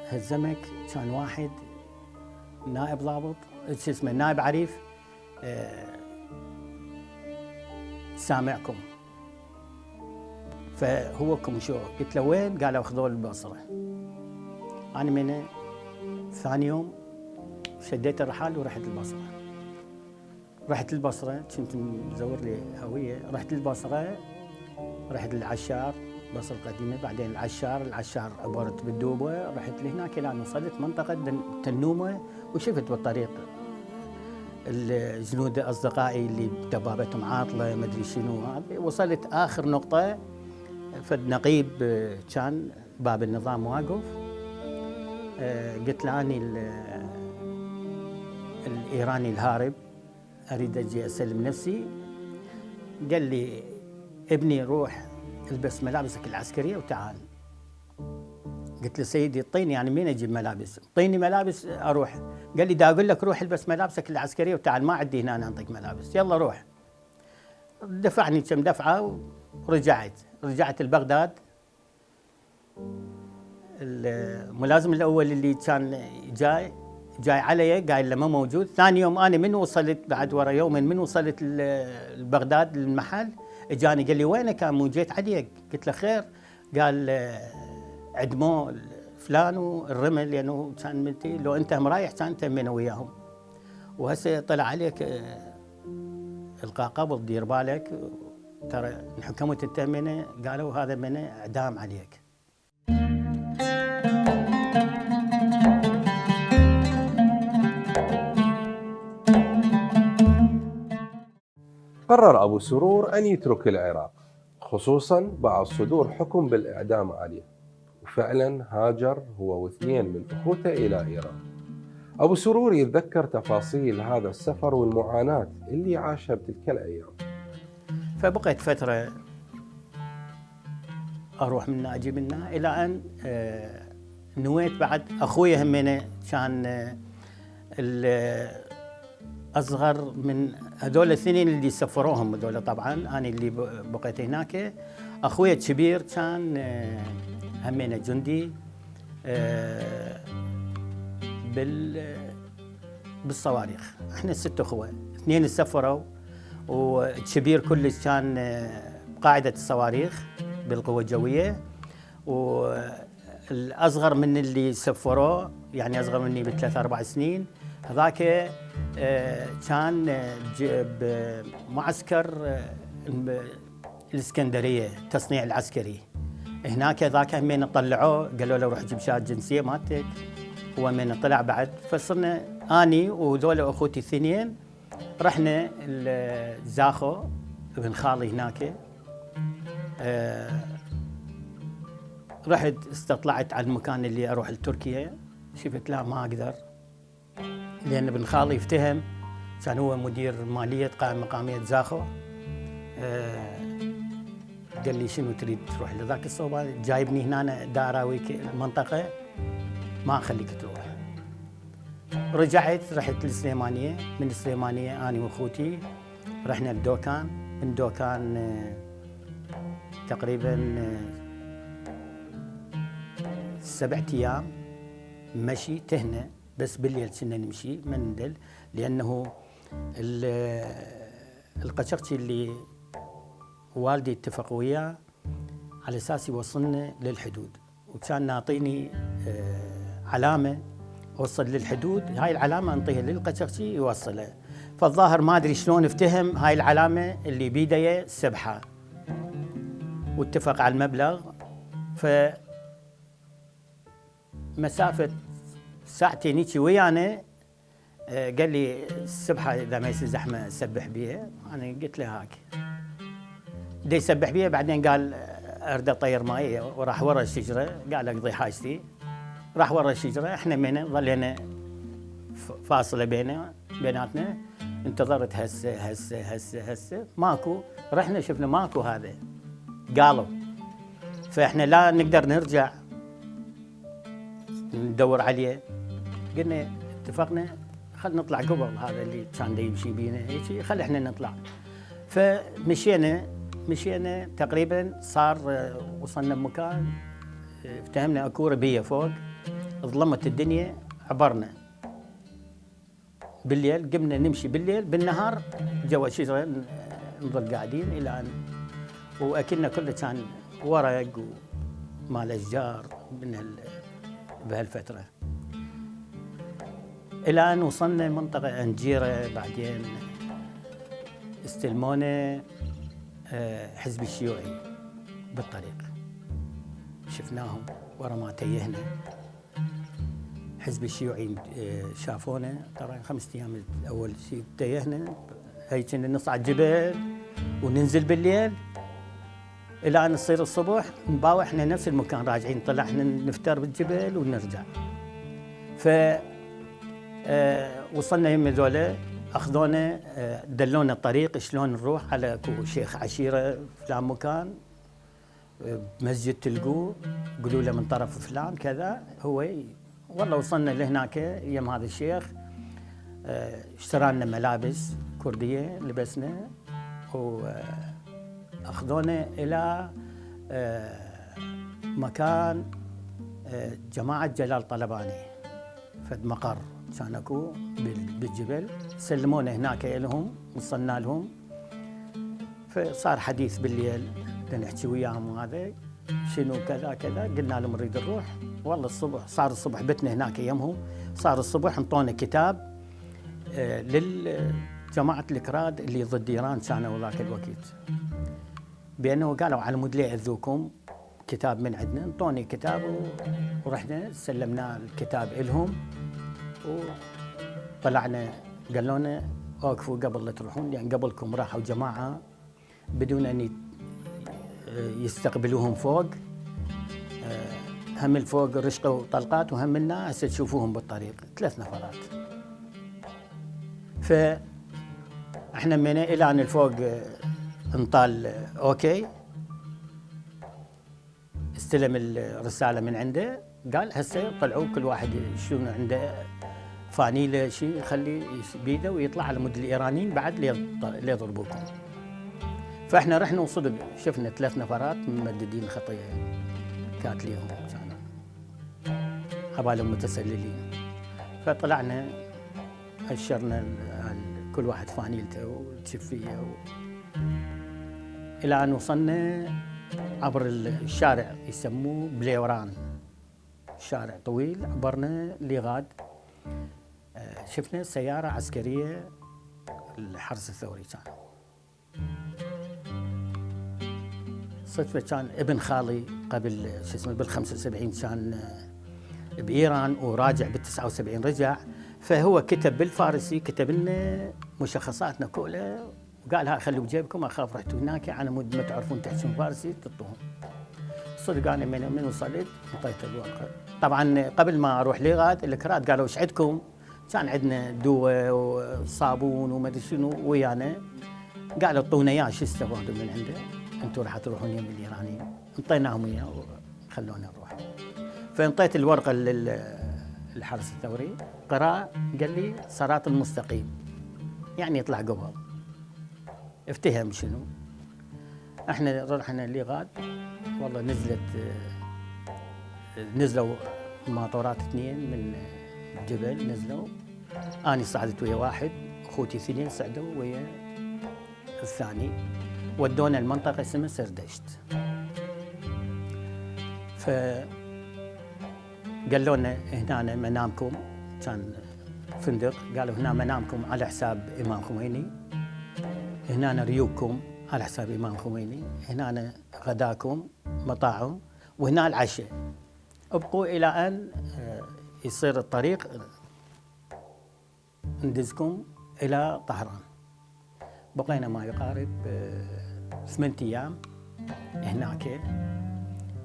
هزمك كان واحد نائب ضابط شو اسمه نائب عريف سامعكم، فهو كمشوه. قلت له وين؟ قال اخذوه البصره. انا من ثاني يوم شديت الرحال ورحت البصره. رحت البصره، كنت مزور لي هويه، رحت البصره، رحت للعشار بصره القديمه، بعدين العشار عبرت بالدوبه، رحت لهناك الى ان وصلت منطقه تنومه، وشفت بالطريق الجنود اصدقائي اللي دبابتهم عاطله ما ادري شنو. وصلت اخر نقطه فد نقيب كان باب النظام واقف، قلت له اني الايراني الهارب اريد اجي اسلم نفسي. قال لي ابني روح البس ملابسك العسكريه وتعال. قلت له سيدي اعطيني، يعني مين اجيب ملابس؟ اعطيني ملابس اروح. قال لي دا اقول لك روح البس ملابسك العسكريه وتعال، ما عندي هنا أنا انطيك ملابس، يلا روح. دفعني كم دفعه ورجعت لبغداد. الملازم الاول اللي كان جاي علي قايل له ما موجود. ثاني يوم انا من وصلت بعد ورا يومين من وصلت لبغداد للمحل، اجاني قال لي وينك؟ كان مو جيت عليك. قلت له خير. قال عدموه فلان والرمل لانه كان منتي، لو انت مرايح كان تمنا وياهم، وهسه طلع عليك القاء قبض، دير بالك ترى انحكمت التأمينة، قالوا هذا من اعدام عليك. قرر أبو سرور أن يترك العراق، خصوصاً بعد صدور حكم بالإعدام عليه، وفعلاً هاجر هو واثنين من أخوته إلى إيران. أبو سرور يتذكر تفاصيل هذا السفر والمعاناة اللي عاشها بتلك الأيام. فبقيت فترة أروح منا أجي منا إلى أن نويت بعد أخوي همينة كان الأصغر من هذول الاثنين اللي سفروهم هذول طبعا انا اللي بقيت هناك. اخوي الكبير كان همينه جندي بالصواريخ. احنا 6 اخوه، 2 سفروا والكبير كلش كان بقاعده الصواريخ بالقوه الجويه، والاصغر من اللي سفروه يعني اصغر مني ب3 4 سنين هذاك كان بمعسكر الاسكندريه تصنيع العسكري هناك. ذاك همين طلعوه قالوا له روح جيب شهاده الجنسيه مالتك، هو من طلع بعد. فصرنا اني وذول اخوتي الاثنين رحنا الزاخو ابن خالي هناك. رحت استطلعت على المكان اللي اروح لتركيا، شفت لا ما اقدر لان ابن خالي افتهم كان هو مدير ماليه قائم مقاميه زاخو. قال لي شنو تريد تروح لذاك الصوبه، جايبني هنا داراويك المنطقه ما اخليك تروح. رجعت رحت للسليمانيه، من السليمانيه انا واخوتي رحنا الدوكان، من دوكان تقريبا 7 أيام مشي تهنا، بس بالليل كنا نمشي ما ندل، لانه القشقشي اللي والدي اتفق وياه على اساس يوصلنا للحدود، وكان نعطيني علامه اوصل للحدود، هاي العلامه انطيها للقشقشي يوصلها. فالظاهر ما ادري شلون افتهم هاي العلامه اللي بيديه سبحه واتفق على المبلغ. ف مسافه 2 هيك ويانا قال لي السبحه اذا ما يصير زحمه سبح بيها. انا قلت له هاك دي يسبح بيها، بعدين قال اريد اطير ماي وراح ورا الشجره، قال اقضي حاجتي راح ورا الشجره. احنا من ظلينا فاصله بيناتنا، انتظرت هسه ماكو. رحنا شفنا ماكو، هذا قالوا. فاحنا لا نقدر نرجع ندور عليه، قلنا اتفقنا خل نطلع قبل هذا اللي كان يمشي بينا هيك، خل احنا نطلع. فمشينا تقريبا صار وصلنا بمكان افتهمنا اكو ربيه فوق، ظلمت الدنيا عبرنا بالليل، قمنا نمشي بالليل، بالنهار جوا شجره نظل قاعدين الى ان واكلنا كله كان ورق ومال اشجار بهالفتره، الى ان وصلنا منطقه انجيره. بعدين استلمونا حزب الشيوعي بالطريق، شفناهم ورا ما تيهنا. حزب الشيوعي شافونا، ترى 5 أيام اول شيء تيهنا، هي كنا نصعد جبل وننزل بالليل الى ان تصير الصبح نباوع احنا نفس المكان راجعين، طلعنا نفتر بالجبل ونرجع. ف وصلنا يم ذولا اخذونا دلونا الطريق شلون نروح على اكو شيخ عشيره فلان مكان مسجد تلقوه، قولوا له من طرف فلان كذا هو. والله وصلنا لهناك يم هذا الشيخ، اشترى لنا ملابس كرديه لبسنا، واخذونا الى مكان جماعه جلال طلباني، فد مقر كان اكو بالجبل. سلمونا هناك لهم، وصلنا لهم. فصار حديث بالليل نحكي وياهم، وهذا شنو كذا كذا. قلنا لهم نريد نروح. والله الصبح صار الصبح بتنا هناك يمهم، صار الصبح انطونا كتاب للجماعه الكراد اللي ضد ايران كانوا ذاك الوقت، بانه قالوا على مود لا ياذوكم، كتاب من عندنا. انطوني كتاب ورحنا سلمنا الكتاب لهم، وطلعنا قالوا لنا وقفوا قبل لا تروحون، لان قبلكم راحوا جماعه بدون ان يستقبلوهم فوق، هم الفوق رشقوا طلقات، وهم منا هسه تشوفوهم بالطريق 3 نفرات. فاحنا من الى ان الفوق انطال اوكي، استلم الرساله من عنده، قال هسه طلعوا كل واحد شنو عنده فانيله شيء يخلي بيده ويطلع على مود الايرانيين بعد ليضربوكم. فاحنا رحنا وصدق شفنا 3 نفرات ممددين خطيه كاتليهم كانوا عبالهم متسللين. فطلعنا أشرنا كل واحد فانيلته وتشفيه إلى أن وصلنا عبر الشارع يسموه بليوران، شارع طويل عبرنا لغاد. شفنا سيارة عسكرية الحرس الثوري كان. صدفة كان ابن خالي قبل شو اسمه بال75 كان بإيران وراجع بال79 رجع، فهو كتب بالفارسي، كتب لنا مشخصاتنا كلها وقال هاي خلوا بجيبكم، اخاف رحتوا هناك على مود ما تعرفون تحكون فارسي تطوهم. صدق انا من وصلت انطيت الورقه. طبعا قبل ما اروح لغاد الكرات قالوا ايش عندكم؟ كان عندنا دواء وصابون وما ادري شنو ويانا. قالوا اعطونا اياه شو استفادوا من عنده؟ انتم راح تروحون يم الايرانيين. انطيناهم اياه وخلونا نروح. فانطيت الورقه للحرس الثوري، قرأ قال لي صراط المستقيم، يعني يطلع قبل. افتهم شنو؟ احنا رحنا لغاد، والله نزلوا ماطورات 2 من الجبل نزلوا. اني صعدت ويا واحد، اخوتي 2 صعدوا ويا الثاني، ودونا المنطقه اسمها سردشت. ف قالوا لنا هنا منامكم، كان فندق، قالوا هنا منامكم على حساب امام خميني، هنا ريوقكم على حساب امام خميني، هنا غداكم مطاعم، وهنا العشاء. ابقوا الى ان يصير الطريق ندزكم الى طهران. بقينا ما يقارب 8 ايام هناك،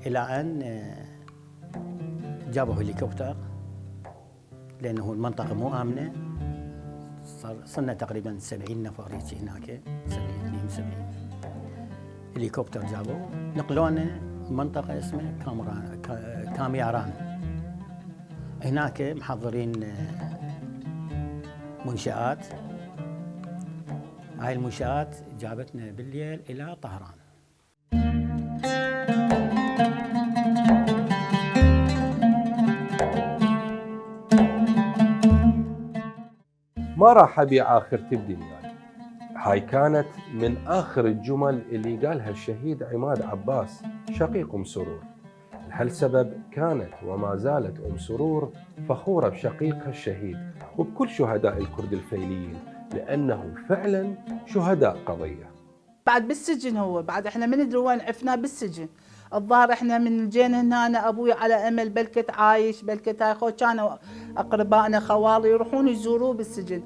الى ان جابوا هليكوبتر لانه المنطقه مو امنه. صرنا تقريبا 70 نفر هناك، 72 هليكوبتر جابوا نقلونا منطقه اسمها كامياران. هناك محضرين منشآت، هاي المنشآت جابتنا بالليل الى طهران. ما راح أبيع آخرتي بدنياي. هاي كانت من آخر الجمل اللي قالها الشهيد عماد عباس شقيق أم سرور. لهالسبب كانت وما زالت أم سرور فخورة بشقيقها الشهيد وبكل شهداء الكرد الفيليين، لأنه فعلا شهداء قضية. بعد بالسجن هو، بعد احنا ما ندري وين عفناه بالسجن. الظاهر احنا من جينا هنا أنا ابوي على امل بلكت عايش بلكت هاي خو، كانوا اقربائنا خوالي يروحون يزوروه بالسجن.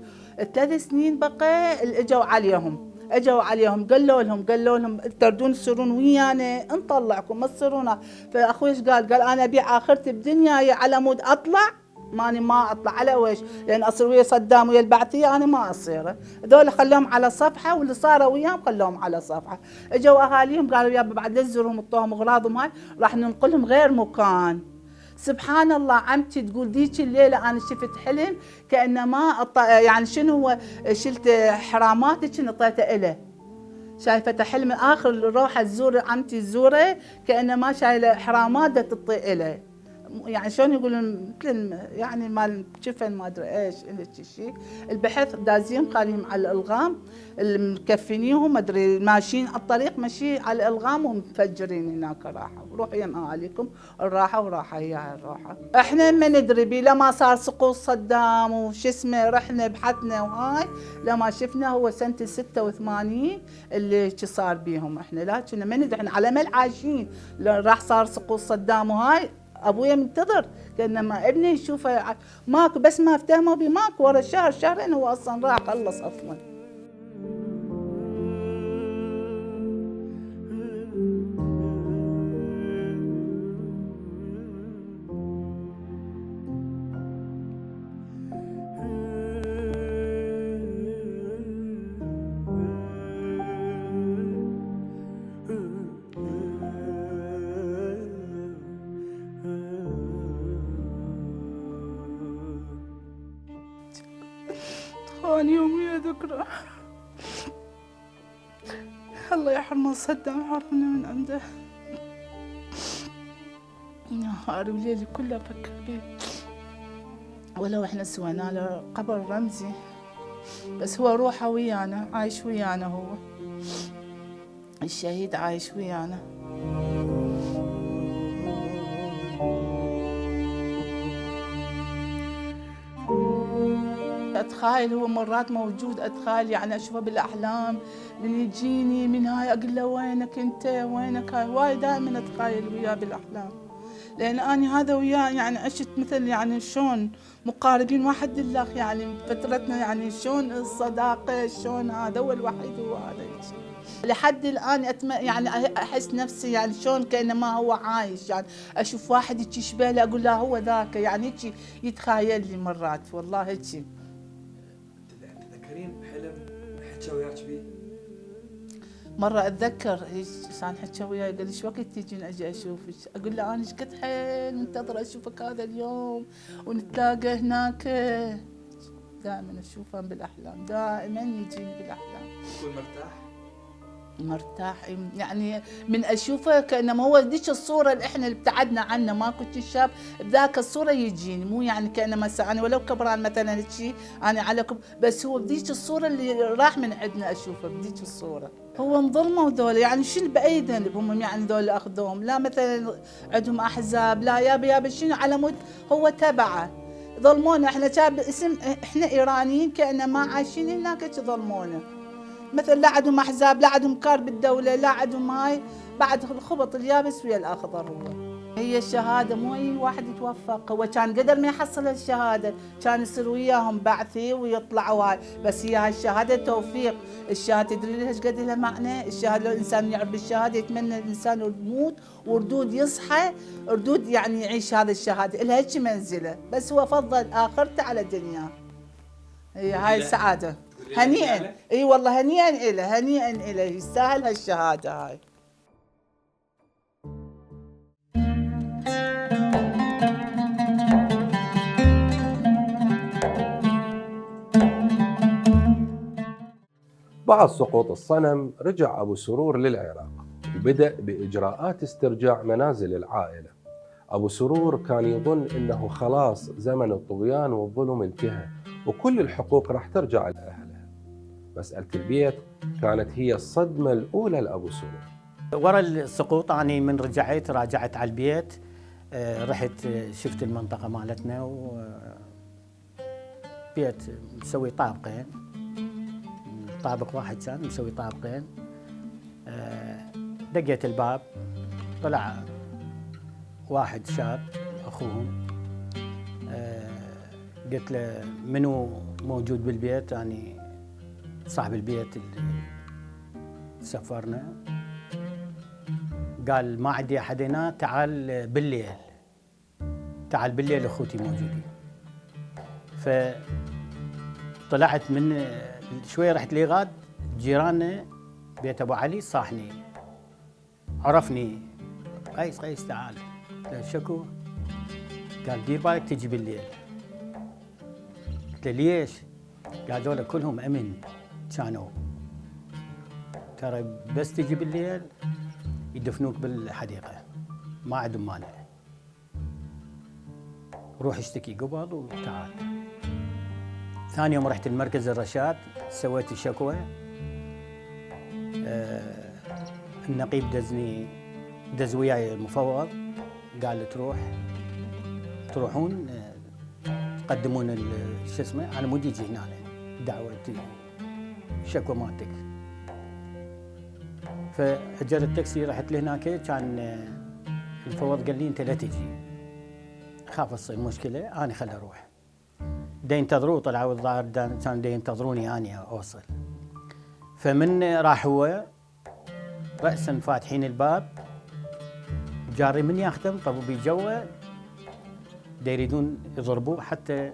3 سنين بقى اجوا عليهم قالوا لهم تردون تصيرون ويانا نطلعكم ما تصيرون. فاخوي ايش قال انا ابيع اخرتي بدنياي على مود اطلع، ما اطلع على ويش، لان اصير ويا صدام ويا البعثيه انا ما اصير. هذول خلوهم على صفحه، واللي صاروا وياهم خلوهم على صفحه. اجوا اهاليهم قالوا يابا بعد لا تزورهم اعطوهم اغراضهم هاي راح ننقلهم غير مكان. سبحان الله عمتي تقول ذيك الليله انا شفت حلم كانما يعني شنو هو، شلت حراماتك انطيته له. شايفته حلم اخر روحه تزور عمتي تزوره كانما شايله حرامات تعطي له، يعني شلون يقولون مثل يعني مال جفن ما ادري ايش اللي شيء. البحث دازيهم خاليهم على الالغام، مكفنيهم ما ادري ماشيين على الطريق ماشي على الالغام ومفجرين هناك. راحوا روحوا يم اهاليكم، الراحه وراحه هي الراحه. احنا ما ندري بي لما صار سقوط صدام وش اسمه، رحنا بحثنا وهاي لما شفنا هو سنه 86 اللي صار بيهم. احنا لكن ما ندري، احنا على مل عايشين راح صار سقوط صدام وهاي. ابويا منتظر كانما ابني يشوفه ماكو، بس ما افتهموا بي ماكو. ورا شهرين هو اصلا راح خلص اصلا. ثاني يوم ويا ذكرى. الله يحرمنا صدام ويحرمنا من عنده. نهاري وليلي كله أفكر بيه، ولو إحنا سوينا له قبر رمزي، بس هو روحه ويانا، عايش ويانا، هو الشهيد عايش ويانا. أتخيل هو مرات موجود، أتخيل يعني أشوفه بالأحلام، من يجيني من هاي أقول له وينك أنت وينك هاي، وايد دائما أتخيل وياه بالأحلام، لأن أنا هذا وياه يعني عشت مثل يعني شلون مقاربين واحد لله، يعني فترتنا يعني شلون الصداقة، شلون هذا هو الوحيد، هو هذا الشيء لحد الآن يعني أحس نفسي يعني شلون كأنما هو عايش، يعني أشوف واحد هيك يشبه له أقول له هو ذاك، يعني هيك يتخيل لي مرات والله هيك. تذكرين حلم حكى وياك بيه؟ مرة أتذكر كان حكى وياي قال لي ايش وقت تجين أجي أشوفك؟ أقول له أنا ايش قد حيل منتظرة أشوفك هذا اليوم ونتلاقى هناك. دائما أشوفه بالأحلام، دائما يجيني بالأحلام. تكون مرتاح؟ مرتاح يعني من اشوفه كانما هو ذيك الصوره اللي احنا ابتعدنا عنه ما كنت شاب، بذاك الصوره يجيني، مو يعني كانما انا ولو كبران مثلا هيك انا عليكم، بس هو بذيك الصوره اللي راح من عندنا اشوفه بذيك الصوره. هو انظلموا ذول، يعني شنو باي ذنب هم يعني ذول اخذوهم؟ لا مثلا عندهم احزاب، لا يابا شنو على مود هو تبعه ظلمونا احنا، شاب اسم احنا ايرانيين كانما عايشين هناك ظلمونا، مثل لا عندهم احزاب، لا عندهم كار بالدوله، لا عندهم هاي، بعد الخبط اليابس ويا الاخضر. هي الشهاده مو اي واحد يتوفق، هو كان قدر ما يحصل الشهاده، كان يصير وياهم بعثي ويطلعوا هاي، بس هي هاي الشهاده توفيق، الشهاده تدري لها ايش قد لها معنى؟ الشهاده لو الانسان يعرف بالشهاده يتمنى الانسان يموت وردود يصحى، ردود يعني يعيش هذا الشهاده، لها هيك منزله، بس هو فضل اخرته على دنياه. هي هاي السعاده. هنيئا، اي والله هنيئا له، هنيئا له، يستاهل هالشهاده هاي. بعد سقوط الصنم رجع أبو سرور للعراق وبدأ بإجراءات استرجاع منازل العائلة. أبو سرور كان يظن أنه خلاص زمن الطغيان والظلم انتهى وكل الحقوق راح ترجع لأهلها. مسألة البيت كانت هي الصدمة الأولى لأبو سرور. ورا السقوط أنا من راجعت على البيت، رحت شفت المنطقة مالتنا، وبيت مسوي طابقين، طابق واحد كان مسوي طابقين. دقيت الباب، طلع واحد شاب أخوهم، قلت له منو موجود بالبيت؟ يعني صاحب البيت اللي سفرنا. قال ما عندي أحد هنا، تعال بالليل، تعال بالليل أخوتي موجودين. فطلعت من شوية، رحت لي غاد جيراننا بيت أبو علي، صاحني عرفني، قيس تعال. قلت شكو؟ قال دير بالك تجي بالليل. قلت له ليش؟ قال دول كلهم أمن كانوا، ترى بس تجي بالليل يدفنوك بالحديقة، ما عندهم مانع، روح اشتكي قبل وتعال. ثاني يوم رحت المركز الرشاد، سويت الشكوى. النقيب دز وياي المفوض، قال تروحون تقدمون شو اسمه، انا مو يجي هنا دعوه الشكوى مالتك. فاجرت التاكسي، رحت لهناك، كان المفوض قال لي انت لا تجي، خاف تصير مشكله، انا خل اروح. دا ينتظروا، طلعوا الظاهر كان دا ينتظروني اني اوصل. فمن راح هو رأسا فاتحين الباب، جاري من يخدم طبوا بي جوا، دا يريدون يضربوه، حتى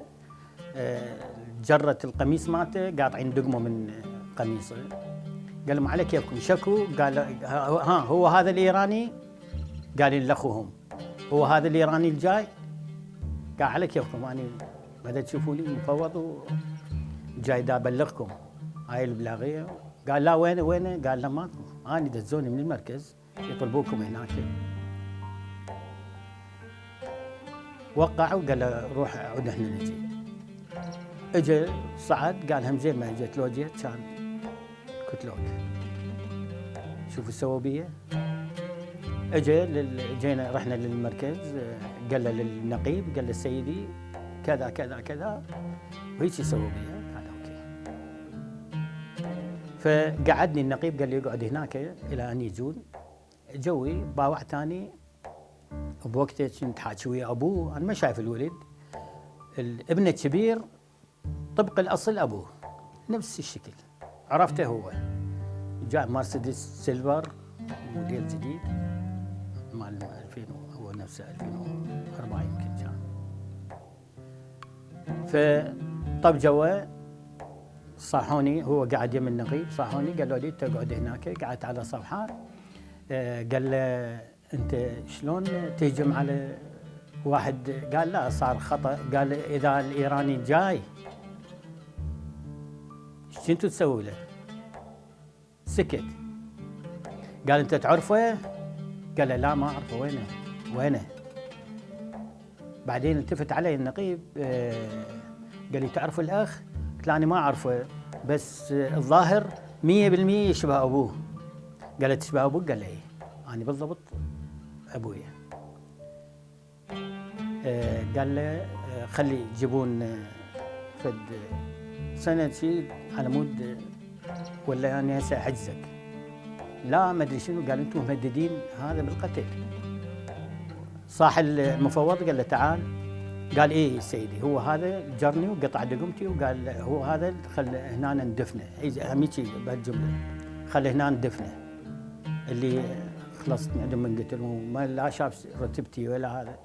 جرة القميص مالته قاطعين دقمه من قميصه. قال لهم على كيفكم شكوا؟ قال ها هو هذا الايراني؟ قال لي لاخوهم هو هذا الايراني الجاي؟ قال على كيفكم، اني بدأت تشوفوا لي مفوض جاي دا ابلغكم هاي البلاغيه. قال لا وينه؟ قال لا ماكو، انا دزوني من المركز يطلبوكم هناك. وقعوا قال له روح عود احنا نجي. اجى صعد قال هم زين ما جيت، لو جيت كان كتلوك. شوفوا سووا بيه. جينا رحنا للمركز، قال له للنقيب، قال له سيدي كذا كذا كذا، وهيك سووا بيه. قال اوكي. فقعدني النقيب قال لي اقعد هناك الى ان يجون. جوي باوع ثاني بوقته كنت حاكي ويا ابوه، انا ما شايف الولد، الابن الكبير طبق الاصل ابوه نفس الشكل، عرفته هو. جاء مرسيدس سيلفر موديل جديد مال 2000، هو نفسه 2004 يمكن كان. فطب جوا صاحوني، هو قاعد يم النقيب، صاحوني قالوا لي تقعد هناك. قعدت على صفحات. قال له انت شلون تهجم على واحد؟ قال لا صار خطا. قال اذا الايراني جاي ايش كنتوا تسووا له؟ سكت. قال انت تعرفه؟ قال لا ما اعرفه. وينه؟ بعدين التفت علي النقيب قال لي تعرف الاخ؟ قلت له انا ما اعرفه، بس الظاهر 100% يشبه ابوه. قال له تشبه ابوك؟ قال له ايه انا بالضبط ابويا. قال له خلي يجيبون فد سنه شيء على مود ولا انا هسه احجزك. لا ما ادري شنو. قال انتم مهددين هذا بالقتل. صاح المفوض قال له تعال. قال ايه سيدي، هو هذا جرني وقطع دقمتي، وقال هو هذا خل هنا ندفنه. هميجي بهالجمله، خلي هنا ندفنه اللي خلصت من عندهم من قتل، وما لا شاف رتبتي ولا هذا.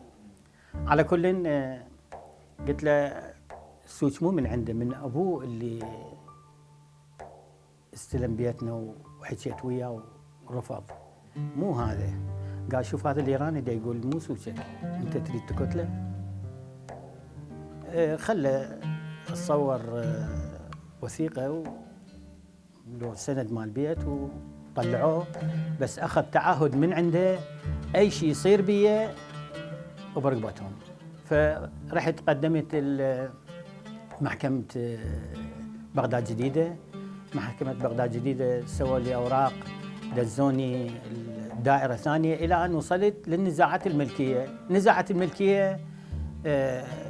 على كل قلت له السوق مو من عنده، من ابوه اللي استلم بيتنا وحكيت وياه ورفض، مو هذا. قال شوف هذا الايراني دا يقول مو سوسك، انت تريد تقتله؟ خله اتصور وثيقه ولو سند مال بيت وطلعوه، بس اخذ تعهد من عنده اي شيء يصير بي وبرقبتهم. فرحت قدمت محكمه بغداد جديده. محكمة بغداد جديدة سووا لي أوراق، دزوني الدائرة الثانية إلى أن وصلت للنزاعات الملكية. نزاعات الملكية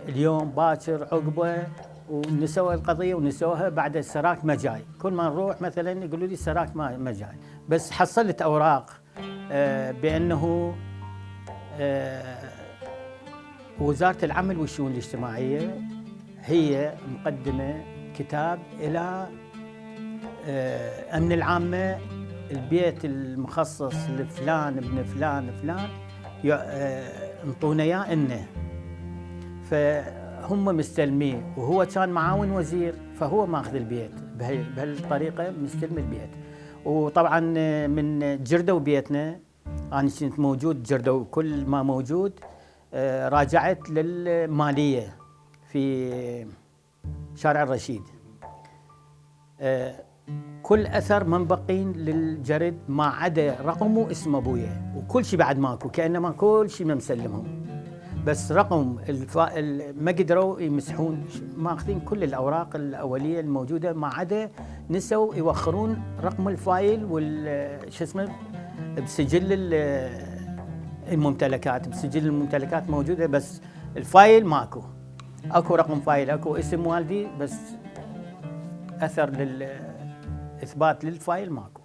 اليوم باكر عقبة، ونسوى القضية ونسوها بعد السراك ما جاي. كل ما نروح مثلا يقولوا لي السراك ما جاي، بس حصلت أوراق بأنه وزارة العمل والشؤون الاجتماعية هي مقدمة كتاب إلى أمن العامة، البيت المخصص لفلان ابن فلان انطونا اياه انه. فهم مستلميه، وهو كان معاون وزير، فهو ماخذ البيت بهالطريقه مستلم البيت. وطبعا من جردوا بيتنا، انا كنت موجود جردوا كل ما موجود. راجعت للماليه في شارع الرشيد، كل اثر منبقين للجرد ما عدا رقمه اسم ابويا، وكل شيء بعد ماكو، كانما كل شيء مسلمهم، بس رقم ما قدروا يمسحون، ماخذين كل الاوراق الاوليه الموجوده ما عدا نسوا يوخرون رقم الفايل شو اسمه بسجل الممتلكات. بسجل الممتلكات موجوده بس الفايل ماكو، اكو رقم فايل، اكو اسم والدي، بس اثر للاثبات للفايل ماكو.